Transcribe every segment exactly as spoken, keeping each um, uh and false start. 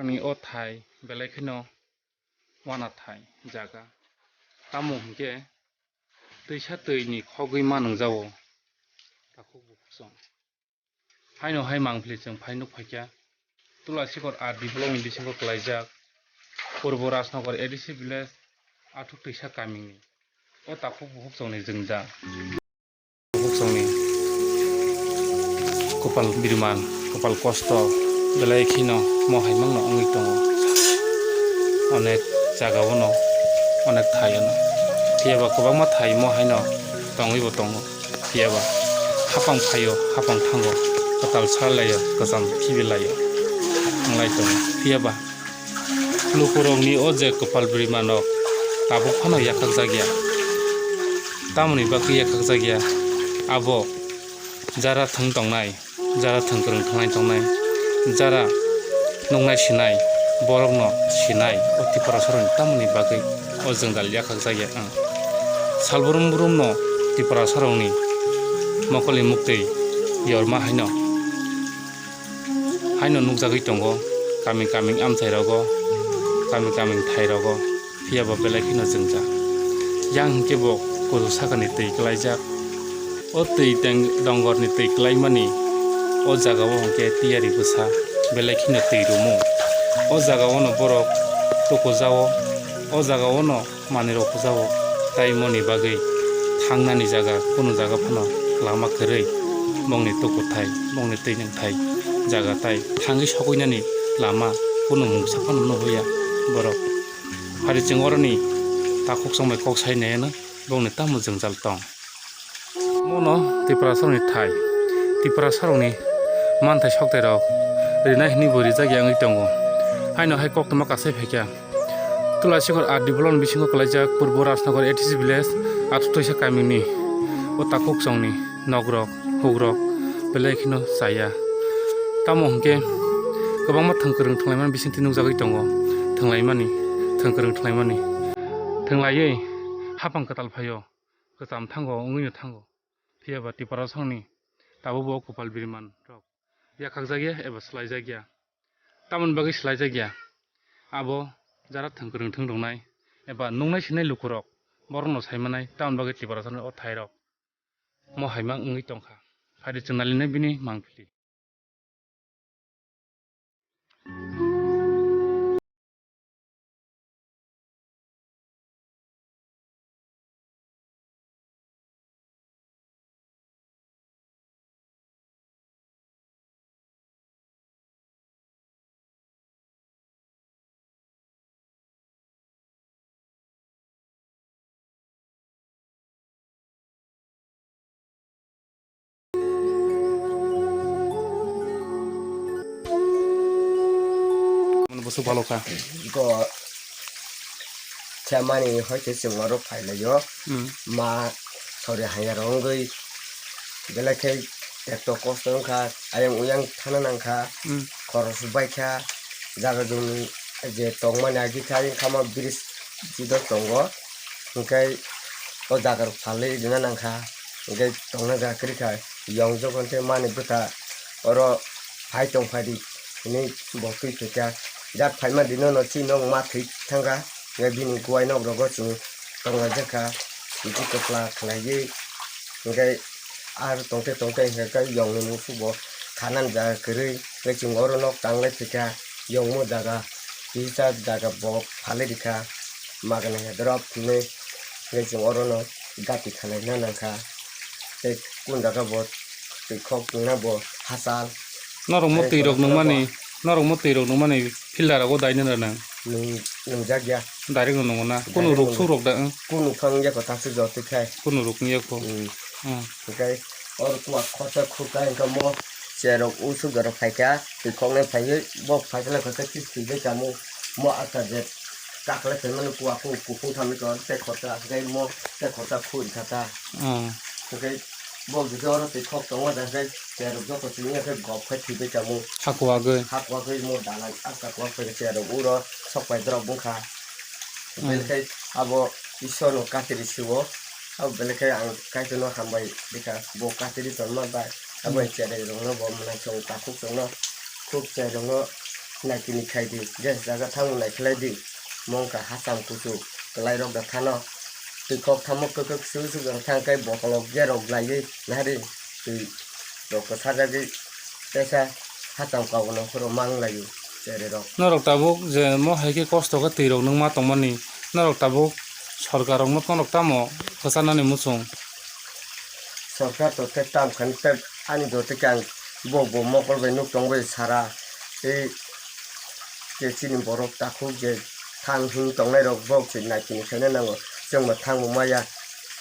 Ni o thai belai kheno wana thai jaga. Tamo hwnkhe twisa twi ni khogwi ma nwngjao takhuk bukhuk song. Haino hai mangpili chwng phai nuk phaikha Tulasikor R D block ni bisingo kwlaijak Purbo Rajnagar A D C village Athuk Twisa kamini o takhuk bukhuk songni jwngjal. Bukhuk songni kopal biriman, kopal kosto belai kheno mo hai mangno wngwi tongo. Onek jagao no, onek thaio no. Phiya ba kwbangma thai mo haino tongwi bo tongo. Phiya ba hapang phaio, hapang thango, kwtal salaio, kwcham phibilaio, wnglai tongo. Phiya ba lukurokni o je kwpal bwrwimanok tabuk phano yakhakjakya. Tamoni bagwi yakhakjakya? Abo jara thwng tongnai, jara thwng kwrwng thwngnai tongnai, jara nuknai sinai, borokno sinai, o Tiprasarokni tamoni bagwi o jwngjal yakhakjakya ang. Sal brum brumno Tiprasarokni mokolni muktwi yorma haino, haino nukjagwi tongo kami kami amchairogo, kami kami thairogo. Phiya ba belai kheno jwngjal. Yang hinkhe bo kuchuk sakani twi kwlaijak. O twi teng dongorni twi kwlaimani o jagao hinkhe tiyari bwsa belai kheno twi rumo. O jagaono borok tukujao, o jagaono manwirok hujao, tai moni bagwi thangnani jaga, kunu jaga phano lama kwrwi. Bongni tukuthai, bongni twi nwngthai jaga tai thangwi sokoinani lama kunu mungsa phano nuhya borok. Phari chwng oroni takhuk chongbai kok sai nai ano bongni tamo jwngjal tong. Mono Tiprasarokni thai, Tiprasarokni manthai soktairok rinai hinwi bo rijak ya wngwi tongo. Haino hai koktwma kasai phaikha Tulasikor R D block ni bisingo kwlaijak Purbo Rajnagar A D C village Athuk Twisa kamini o takhuk chongni nogrok, hugrok belai kheno chaya. Tamo hwnkhe kwbangma thwng kwrwng thwnglaimani bisingtwi nukjagwi tongo. Thwnglaimani, thwng kwrwng thwnglaimani. Thwnglaiwi hapang kwtal phaio, kwcham thango, wngwino thango. Phiya ba Tiprasarokni tabukbo kwpal birimanrok yakhakjakya eba swlaijakya. Tamoni bagwi swlaijakya? Abo jara thwng kwrwng thwng tongnai eba nuknai sinai lukurok borokno saimanai, tamoni bagwi Tiprasarokni o thairok mo hai mang wngwi tongkha. Phai di chwng nalinai bini mangpili. Bwswk balo kha. Go. Chamani hoi khe chwng oro phai lai o. Hmm. Ma sori hanya rok wngwi belai khe ekto kosto wngkha, ayang uyang thana nangkha, Hmm. khorok bai kha, jaga jumi je tongmani agi kha, ayang kha ma bridge jidok tongo, hwnkhe o jaga rok phalwi rina nangkha, hwnkhe tongna jaga kwrwi kha, yong jokhon tei mani bwkha oro phai tong phai di hinwi bo twi phaikha, jat phaima dino no chini nok ma thwi thangkha. Hwnkhe bini guai nok rogo chwng tonglaijak kha, twi kwpla khlaiwi. Hwnkhe ar tongte tongte hwnkhe yongni musubo khanani jaga kwrwi, tei chwng oro nok tanglai phaikha, yongmo jaga kisa jaga bo phalwi rikha, magana hedrop hinwi, hwnkhe chwng orono gati khalaina nangkha, tei kun jaga bo twi khok wngna bo hachal. Norok mo tei twi rok khoroksa nungmani, bo norok mo twi rok nungmani filter rogo dai nang rw nang. Nung-, nungjak ya. Direct no nungo na? Kunu ruk suk rok da, ang? Kunu phang ya ko tasu jotwi khai. Kunu ruk ya ko. Hmm. Hmm. Hwnkhe oro kuwa khorsa khurkha hwnkhe mo cherok usuk jorok phaikha, twi khoknai phaiwi bo phaikhe lai khe thwi bai tamo mo aka je kaklai phaimani kuwa ku kuphung thamwi tongo tei khorsa hwnkhe mo tei khorsa khuri kha ta. Hmm. Hwnkhe bo jodi oro twi khok tongo da hwnkhe cherok joto twi wngya khe gop khai thwi bai tamo. Hakuwagwi. Hakuwagwi mo dalai aka kuwa phai cherok uro sok pai drop wngkha. Hmm. Belai khe abo Isor no katiri siwo. Abo belai khe ang Kaitor no hambai rikha. Bo katiri tonma bai. Abo Hmm. cherai rok no bo mwnai chwng takhuk chwng no khub cherai rok no Naikini khai di, je jaga thango naikhlai di. Mongkha hacham kuchuk kwlai rok da thano. Twi kok thamo kwkwk su su jora thang kai botolok je rok laiwi nari twi rok kwsajagwi tesa hacham kagono khoro mang laiwi chererok. Norok tabuk je mo hai khe kosto khe twi rok nung ma tongmani, norok tabuk sorkar rok no norok tamo kwchanani muchung? Sorkar to tei tam khan tei ani do tei khe ang bo bo mokol bai nuk tong bai sara tei je chini borok takhuk je thang him tongnai rok bo se naikini khaina nango. Chwng bo thang bo maya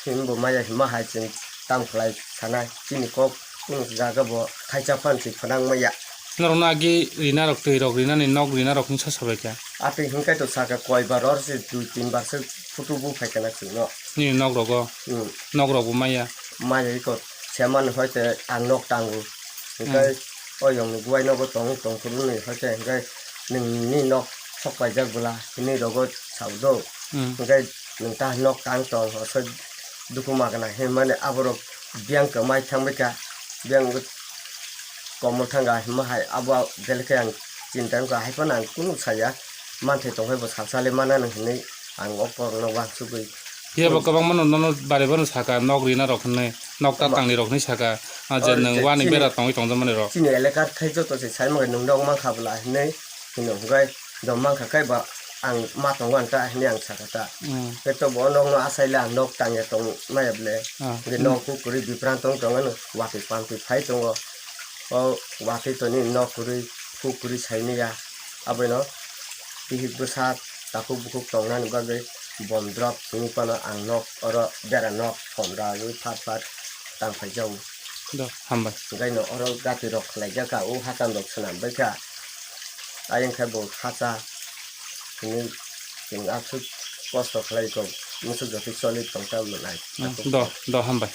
him bo maya hima hai chwng tam khlai sanai chini kok kunu jaga bo khaisa phan se phanang maya. Norok no agi rina rok twi rok rinani nok rina rok hinsa sabai kha. Atwi hinkai to saka koi bar or se dui tin bar se photo bu phai kana chwng no. Nini nok rogo. Hmm. Nok rok bo maya. Maya iko seman hoite ang nok tango. Hinkhe o yongni buwai nogo tongwi tongphuru ni hoite hinkhe nwngni nok sok paijak bwla hinwi rogo sao do. Hmm. Hinkhe nwng ta nok tang tong hosoi dukhu magna hinmani aborok biyang kwmai thangbaikha biyang komol thanga hinma hai abo belai khe ang chinta wngkha haiphano ang kunu saya manthai tongkhai bo salsa le manano hinwi ang o kokno wansugwi. Phiya bo kwbangma no nono bari bono saka nok rina rok hinwi nok ta tangni rok hinwi saka. Ah, je nwng wani bera tongwi tongjakmani rok. Chini elaka khai joto se sai mangkha nwng nok mankha bwla hinwi hino hwnkhe dom mankha khe ba ang ma tongo ang ta hinwi ang saka ta. Hmm. Khe to bo nok no asai le ang nok tangya tong maya bwle. Ah. Hwnkhe nok ku kwrwi biprang tong tong ano watwi pantwi phai tongo. O watwi toni nok kwrwi ku kwrwi sai maya abono. Bihik bwsa takhuk bukhuk tongnani bagwi bom drop simi phano ang nok oro bera nok phom ragwi phat phat tang phai jago. Do, hambai. Gaino oro gati rok khlai jak kha, o hakam rok swnam bai kha. Ayang khe bo khacha hinwi chwng aswk kosto khlai kok, musu jotwi choli tong ta mwnai. Hmm, do, do, hambai.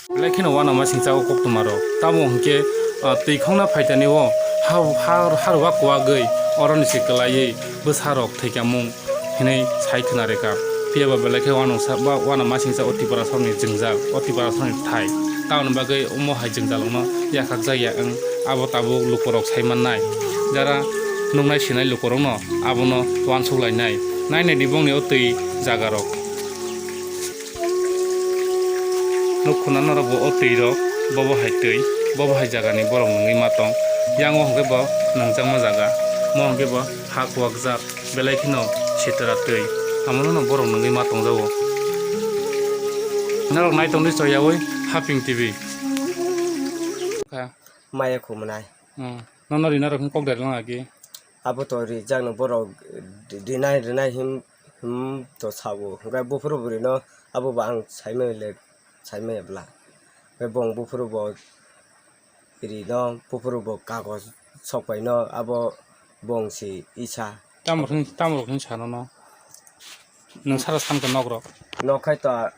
Belai kheno uanamasingcha o koktwmarok. Tamo hwnkhe, ah, twi khongna phaitani o ha, ha, haruwa kuwagwi oroni se kwlaiwi bwsarok thwikamung hinwi sai khwna rwkha. Phiya ba belai khe uanasa, ba, uanamasingcha o Tiprasarokni jwngjal, o Tiprasarokni bwthai. Tamoni bagwi omo hai jwngjalrokno yakhakjakya wng abo tabuk lukurok sai mannai. Jara nuknai sinai lukurokno abono uansuk lainai. Nainai di bongni o twi jagarok. Nuk khuna norok bo o twi rok, bobo hai twi, bobo hai jaga ni borok nungwi ma tong. Yang o hwnkhe bo nungjakma jaga, mo hwnkhe bo ha kuwak jak, belai kheno sitra twi, amo no borok nungwi ma tong jago. Norok nai tong di choyaui Haping T V. Maya khumnai. Hmm. Nono rina rok kok der lang agi. Abo to rijak no borok rinai rinai him him to sao. Hwnkhe buphuru bwrwi no abo bo ang saimanya le saimanya bwla. Hwnkhe bong buphuru bo rino buphuru bo kagoj sok pai no abo bong si isa. Tamo rok hin, tamo rok hin sa nono. Nwng sara san kha nok rok. Nok khai to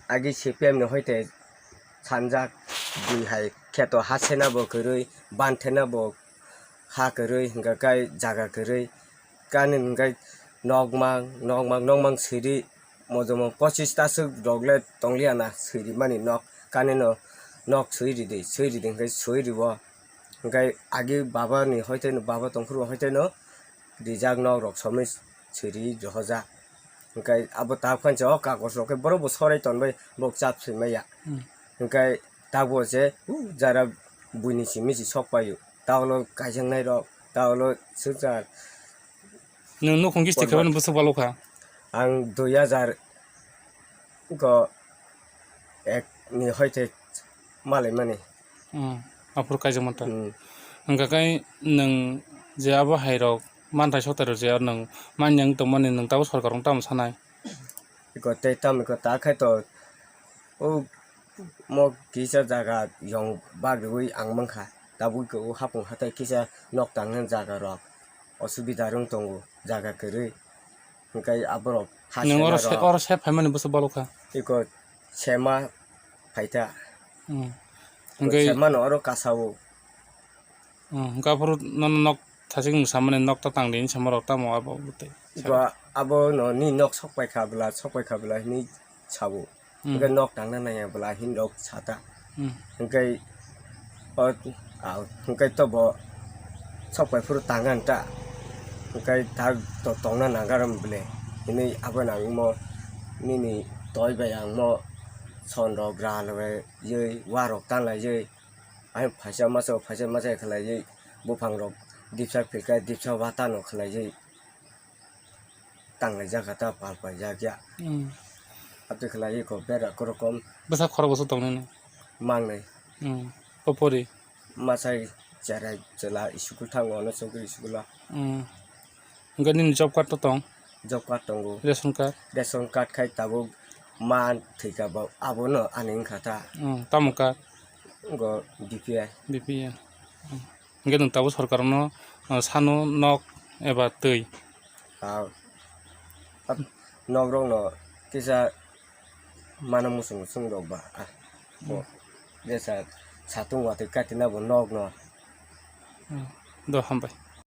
agi C P M ni hoite sanjak bui hai kheto ha sena bo kwrwi ban thena bo ha kwrwi hwnkha kai jaga kwrwi kani hwnkhe nokmang nokmang nokmang siri mojomo pochis ta swk rok le tong liya na siri mani nok kani no nok swi ridi swi ridi hwnkhe swi ribo hwnkhe agi baba ni hoite no baba tong phuru hoite no rijak nok rok somoi siri rohorjak. Hwnkhe abo tak phan se o kagos rok khe borok bo sorai tonbai borok chap swi maya. Hmm. Hwnkhe tak bo se uh jara buini simi se sok paio. Taulo kaijaknai rok, taulo swngchar. Nwng nukhung gis tikhe bwswk balo kha? Ang dui hajar ko ek ni hoite malai mani. Hmm, aphuru kaijak mantha. Hmm. Hwnkha khe nwng je abo hai rok manthai sotai rok je nwng manya wng tongmani nwng tabuk sorkar rok tamo sanai? Iko tei tamo iko ta khai to o mo kisa jaga yong bagriwi ang mankha tabuk iko o hapung hatai kisa nok tangna jaga rok osubida rwng tongo jaga kwrwi hwnkhe aborok ha nwng oro sena se rok oro se phaimani bwswk balo kha? Iko sema phaita. Hmm. Hwnkhe semano oro kasao. Hmm, hwnkhe aphuru nono nok thachik nwng samani nok ta tang di hinwi sama rok tamo abo bwtwi. Ba abo no ni nok sok pai kha bwla sok pai kha bwla hinwi sao. Hmm. Hwnkhe nok tangna nangya bwla hinwi rok sata. Hmm. Hwnkhe o, a, hwnkhe to bo Thok pai phuru tangan ta. Hwnkhe ta to tongna nangkar bwle. Hwnwi abo nangmo nini toi bai angmo son rok ral bai yei, wa rok tanglai yei. Ai phaisa masa, phaisa masa khlai yei. Buphang rok dipsa philkha, dipsa wa tano khlai yei. Tanglai jaka ta pal pai jak ya. Hmm. Ate khlai yei ko bera korokom. Bwsa khorok bwsa tongnai no? Mangnai. Hmm. Kopori? Masai cherai chwla school thango, ano chongkri school o. Hmm. Hwnkhe nini job card to tong? Job card tongo. Ration card? Ration card khai tabuk man thwika bo abono ani wngkha ta. Hmm. Tamo card? Go B P I. B P I. Hmm. Hwnkhe nwng tabuk sorkarno, uh, sano nok eba twi? Ah, ah, nok rokno kisa mano muchung muchung rok ba, ah, bo, hmm, jesa satung watwi katina bo nok no. Hmm. Do hambai.